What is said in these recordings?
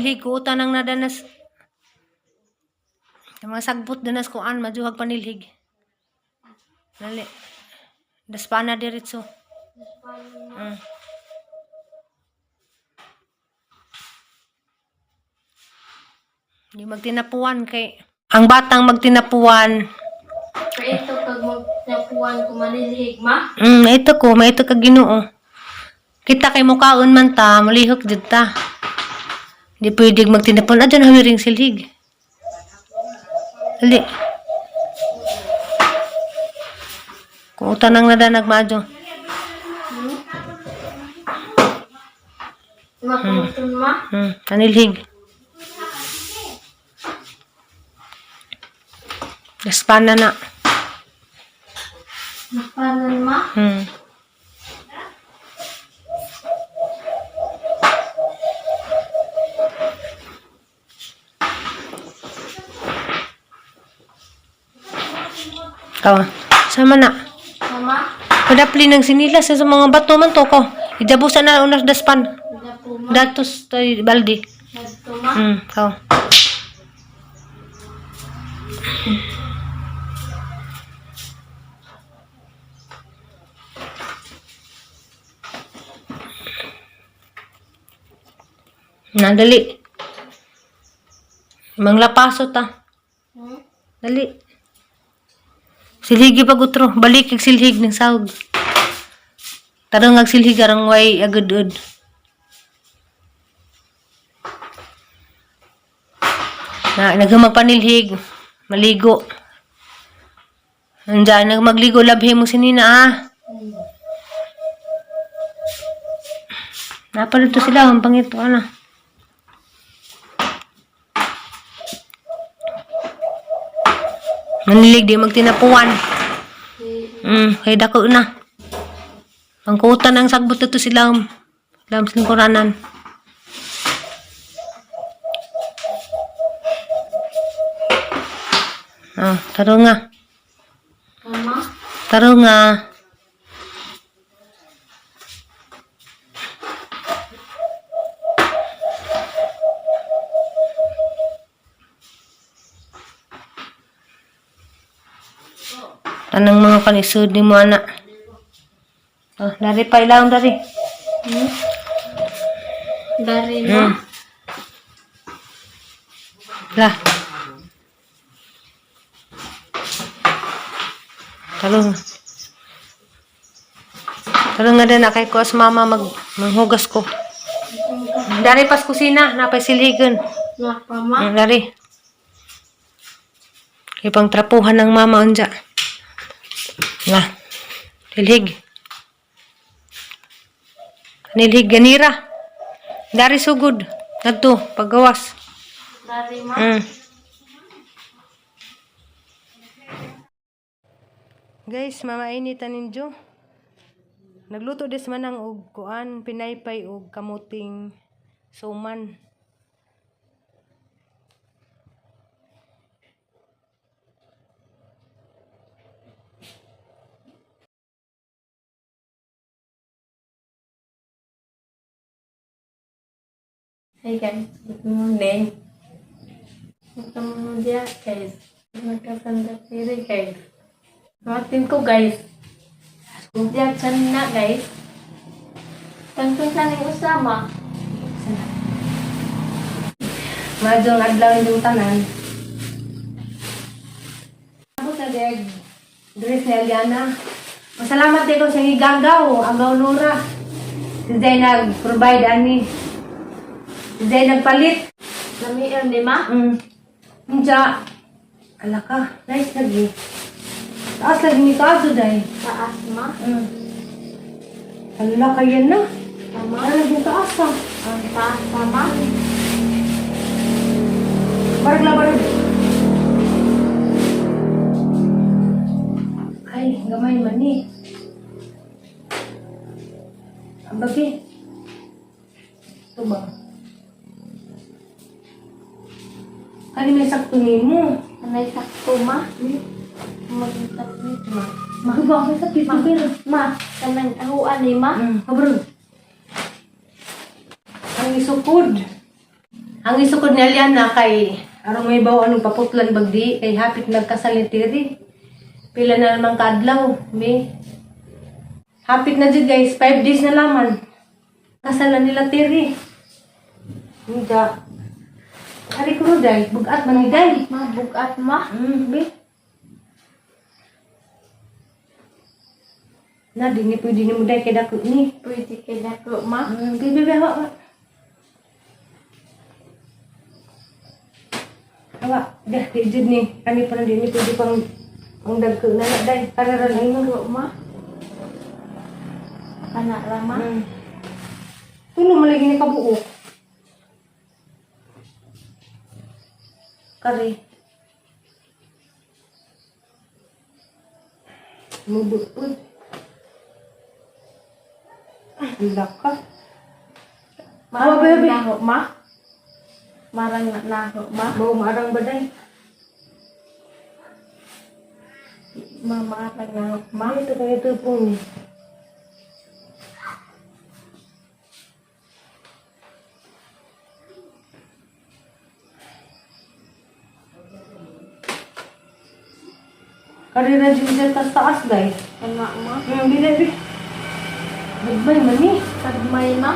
Silhig ko tanang nadanas. Ang mga sagbot danas kuan majuhag panilhig. Dali. Daspana diretso. Di magtinapuan kay ang batang magtinapuan. Ito kag magnapuan ko manilhig ma. Ito ko, may ito ka Ginoo. Kita kay mukaon man ta, mulihok jud ta. Di pwede magtinapuan. Adyan hawiring silhig. Dali. Kung utan ang nadanag maadyo. Makuton ma. Anilhig. Gaspana na. Napanan ma. Kaw, sama na. Mama. Padapli ng sinilas sa mga bato man to ko. Ijabusan na unas daspan. Napo ma. Datos tay baldi. Nagto ma. Kaw. Nandali. Manglapaso ta. Dali. Silhigi pag utro. Balik ig silhig ng sahog. Tarong ag silhig arang way agud-ud. Na nagmagpanilhig, maligo. Andiyan nagmagligo labhi mo sinina ah. Napalito sila ang pangito ana. Manilig di magtinapuan. Kay dako na. Pangkutan ang sagbot to sila. Lam sa lingkuranan. Ah, taro nga. Mama. Taro nga. Tanang mga kanisod ni mo ana. Oh, dari pa ilawom dari. Dari ma. Lah. Taro. Taro nga din na kay ko as mama mag manghugas ko. Dari pas kusina, napay silhigan. Napa ma. Dari. Kay pang trapuhan ng mama unja. Lah. Silhig. Nilhig ganira. Dari sugod. Ngadto paggawas. Dari ma. Guys, mamainitan ninyo. Nagluto des manang og kuan, pinaypay og kamuting suman. Hey guys, good morning. Magkamuno dia guys. Magkasanda piri guys. Matin ko guys. Diya na guys. Tangtong sa ning usama. Madjong adlaw yung tanan. Tapos na deg dress ni Aliana. Masalamat din ko sa gigagaw, agaw Nora. Si Zay nag-provide ani. Si Zay nagpalit. Lamian ni ma. Unja. Ala ka, nice lagi. Taas lagi ni taas day. Taas ma. Ala kaya na. Tama. Ala lagi taas ah. Ang taas tama. Barag la barag. Ay, gamay man ni. Ang bagi. Ito ba? Kani may sakto nimo. Anay sakto ma. Magtap nito ma. Magawa ko sa pito pero. Ma, kanang ahuan ni ma. Kabrog. Ang isukod. Ang isukod ni Aliana kay aron may bawo anong paputlan bagdi kay hapit nagkasal ni Tiri. Pila na naman kaadlaw, may. Hapit na jud guys, 5 days na laman. Kasal na nila Tiri. Hindi. Hari ko day, bugat man ni day. Ma, bugat ma. Be. Na, di ni pwede ni mo day kay dako ni. Pwede kay dako ma. Be, be, be, hawa. Hawa, dah, di jud ni. Kani pa na di ni pwede pang ang dagko na na day. Para ra lang mo. Dako ma. Kana ra ma. Tulo man lagi ni kabuok. Kari. Mubukod. Ang ka. Hawa, Marang baby. naho ma. Marang na naho ma. Bawo maarang baday. Ma, marang naho ma. Ma, ito kaya ito po ni. Karira dyan tas taas, day. Kana ma. Bila, bi. Goodbye, mami. Tagmay ma.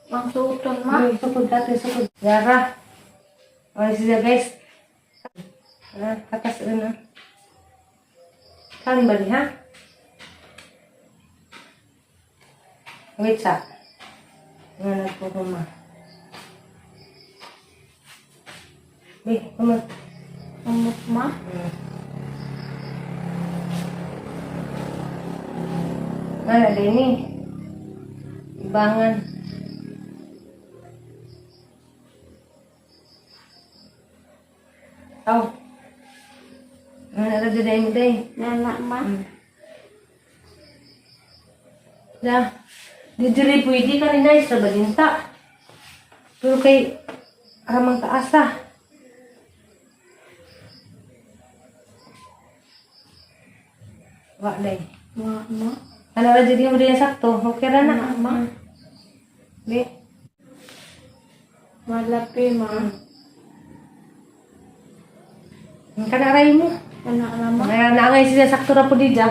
Mangsuton ma. Ay, sukod natin, sukod. Yara. Okay siya, guys. Ah, katas na. Kan ba ni, ha? Wait sa. Nga nagpupuma. Be, kumot. Umot ma. Ano, din ni? Ibangan. Aw. Ano na dyan mo day? Nana ma. Da. Di diri pwede ka rin nice sa baginta. Pero kay aramang taasa. Wa day. Ma ma. Ano ra jud mo day sakto? Okay ra na. Na ma. Di. Malapi ma. Kana ray mo. Kana ra ma. Kaya naangay siya sakto ra po di dya.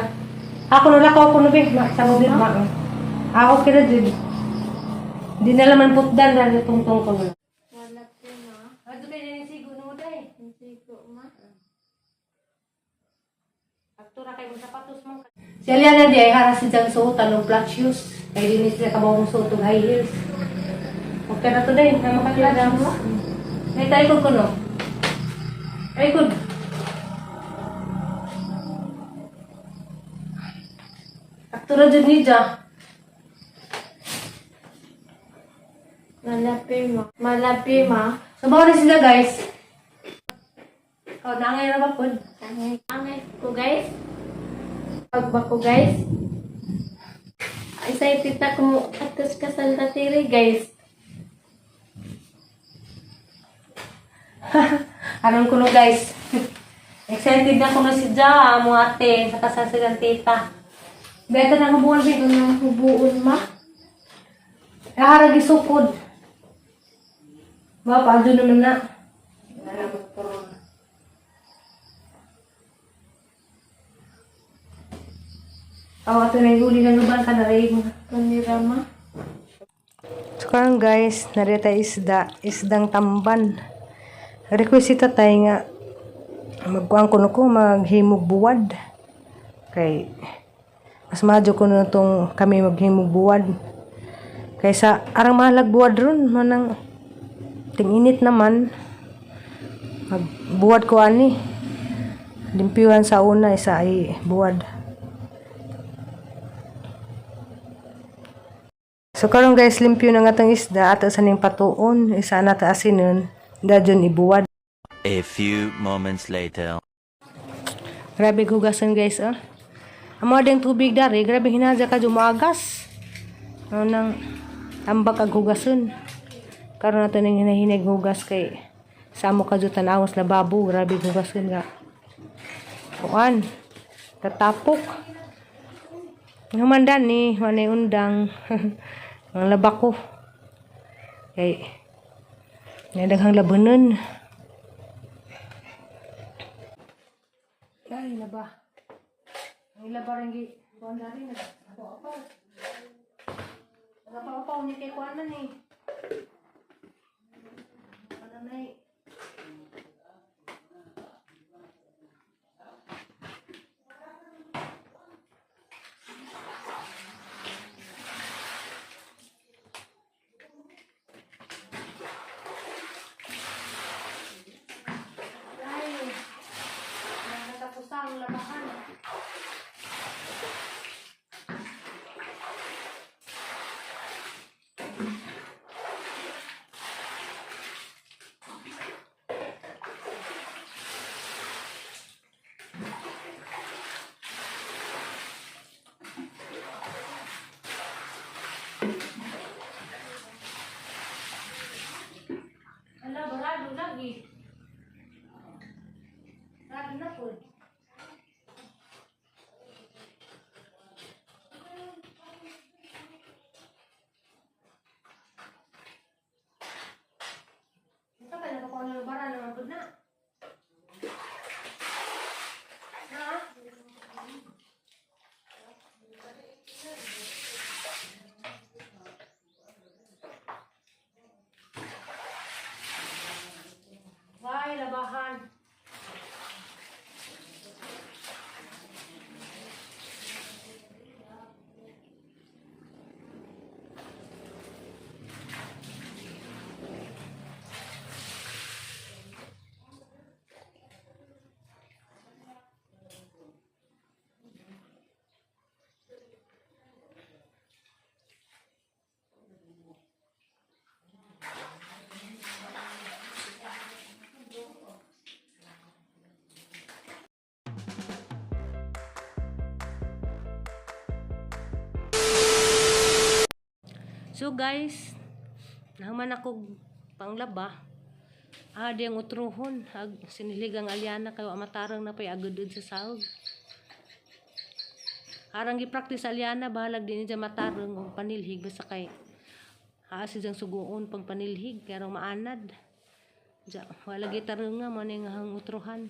Ako na lakaw ko na be. Ma, sa mo ma. Ah, okay ra jud. Di na laman putdan ra tungtong ko na. Malapi ma. Adto kay ni sigo no day. Sigo ma. Sakto ra kay mo sapatos mo. Si Aliana di ay hara si Jang suotan og flat shoes. Kay di ni siya kabawong suot og high heels. Okay ra to day, na makakilala mo. May tayo ko kuno. Ay good. Sakto ra jud ni Ja. Malapi ma. Malapi ma. So, bawa na sila, guys. Oh, naangay ra ba pod? Angay. Angay ko guys. Pagba ko guys. Excited ako mo atos kasal na tiri guys. Aron ko no, guys. Excited na ko na si Ja, mo ate, sa kasal silang tita. Beta na hubuan, be. Anong hubuon ma? Kaharag isukod. Ba, paado naman na. Aw, ato na yung uli na luban ka na rin. Kanira ma. So karon guys, narita isda, isdang tamban. Requisita tayo nga magkuan ko no ko maghimog buwad. Kay mas madyo ko na tong kami maghimog buwad. Kaysa arang mahalag buwad ron manang ting-init naman. Magbuwad ko ani. Limpyuhan sa una isa ay buwad. So karon guys, limpyo na nga tong isda ato sa ning patuon, isa na ta asinon, dajon ibuwad. A few moments later. Grabe hugasan guys ah. Amo ding tubig dari, grabe hinaja ka jumagas. Ano nang tambak ag hugason. Karon nato ning hinahinag hugas kay sa amo ka tan-awas lababo, grabe hugason nga. Kuan, tatapok. Humandan ni manay undang ang laba ko. Kay daghang labanan. Ay, laba. Ang ilaba rin gi kuan dari nag-apaw. Nagapaw-apaw ni kay kuan man eh. Ano na eh. Ay, nakatapos ang labahan. Ala, barado lagi. Barado na po. Ito pa, nakakuha na bara naman po na. Ha? Why, labahan? So guys, nahuman ako panglaba. Ah, di ang utruhon. Ag, sinihlig ang alyana kayo amatarang na pa'y agudod sa sahog. Arang gi-practice alyana, bahalag din niya matarang og panilhig basta kay haasi diyang suguon pag panilhig kaya raw maanad. Diya, wala gitarong nga mo nga hang utruhan.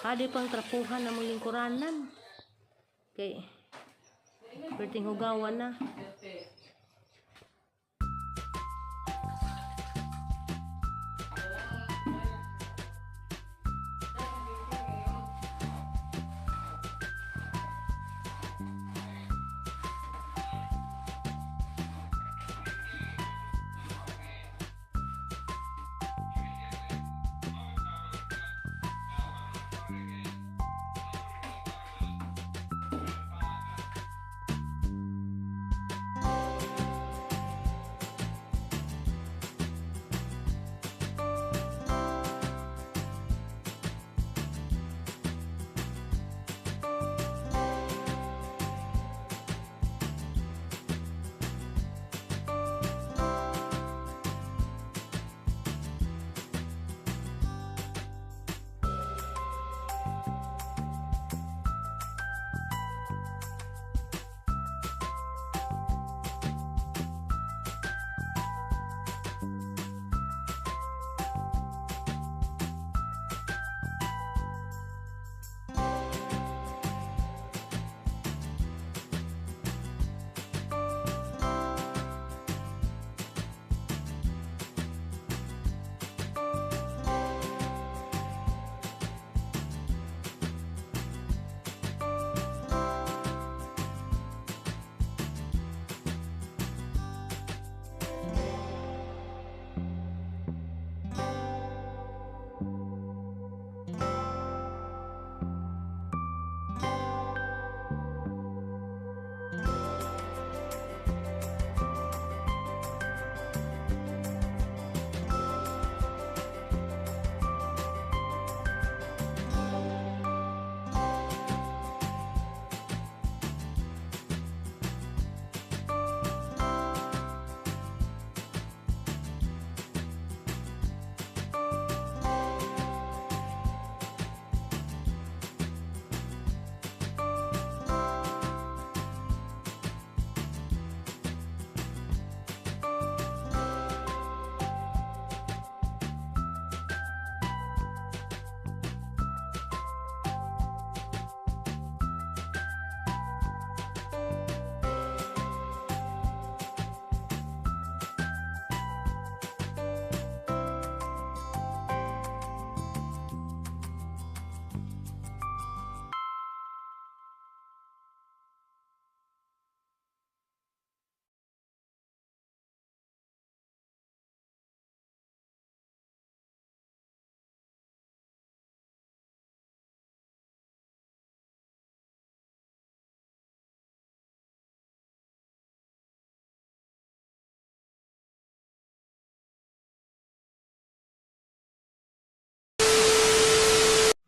Adi pang trapuhan na mong lingkuranan. Kay perting hugawan na.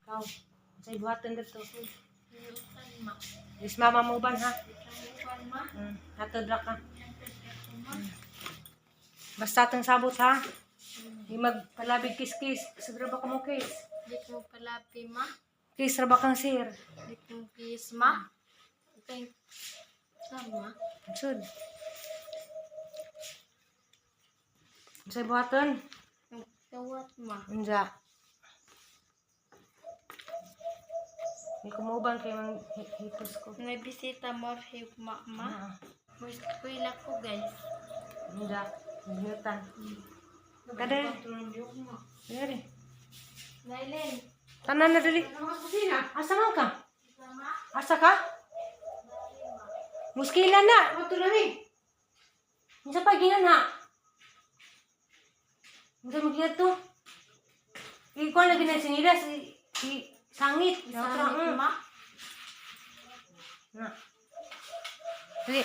Ikaw, sa ibuhatan dito. Hirutan ma. Is mama mo ban ha? Hirutan ma. Hatod ra ka. Hatod ra ko ma. Basta atong sabot ha. Di magpalabig kiss-kiss. Siguro ba ka mo kiss? Di ko palapi ma. Kiss ra ba kang sir? Di ko kiss ma. Thank Sama. Sud. Sa ibuhatan? Tawat ma. Unja. Di ko mauban kay mang hipos ko. May bisita mo ma ma. Ah, Mo eskwela ko guys. unja. Hinutan. Kada. Dali. Nailen. Tanan na dali. Asa man ka? Sama. Asa ka? Muskila na. Mato na mi. Unsa pa ginan ha? Unsa mo ginan to? Ikuan lagi na sinilas i sangit. Sangit ma. Na. Dali.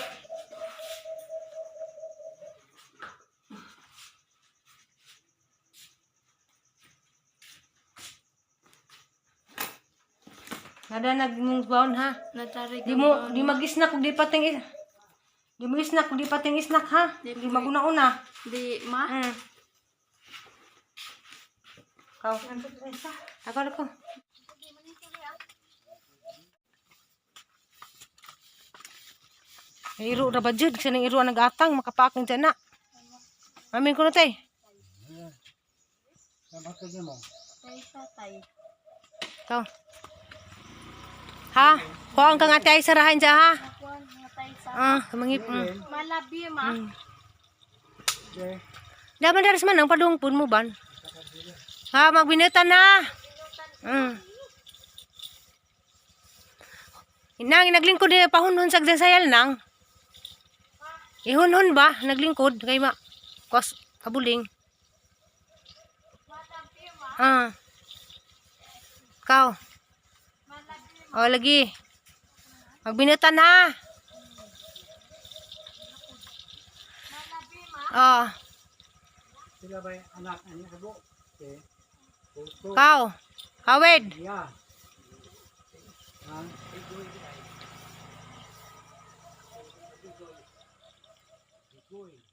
Nada nag baon ha. Natari Di mo di mag-snack ug di pating is. Di mo snack ug di pating snack ha. Di Di maguna-una. Di ma. Kau. Ako ako. Iro ra ba jud kasi nang iro ang nagatang makapaking dyan na. Amin ko na tay. Tay sa tay. Kau. Ha? Kuhaan kang ate ay sarahan dyan ha? Kuan nga tayo sa Ah, kamangip. Malabi ma. Daman daras man ang padungpon mo ban. Ha, magbinutan na. Inang, naglingkod niya pahunhun sa sayal nang. Ihunhun ba? Naglingkod kay ma. Kos kabuling. Ah. Kaw. Oh, lagi. Magbinutan na. Oh. Sila ba yung anak ani abo? Okay. Puto. Kaw. Kawed. Ya. Ha? Bigoy.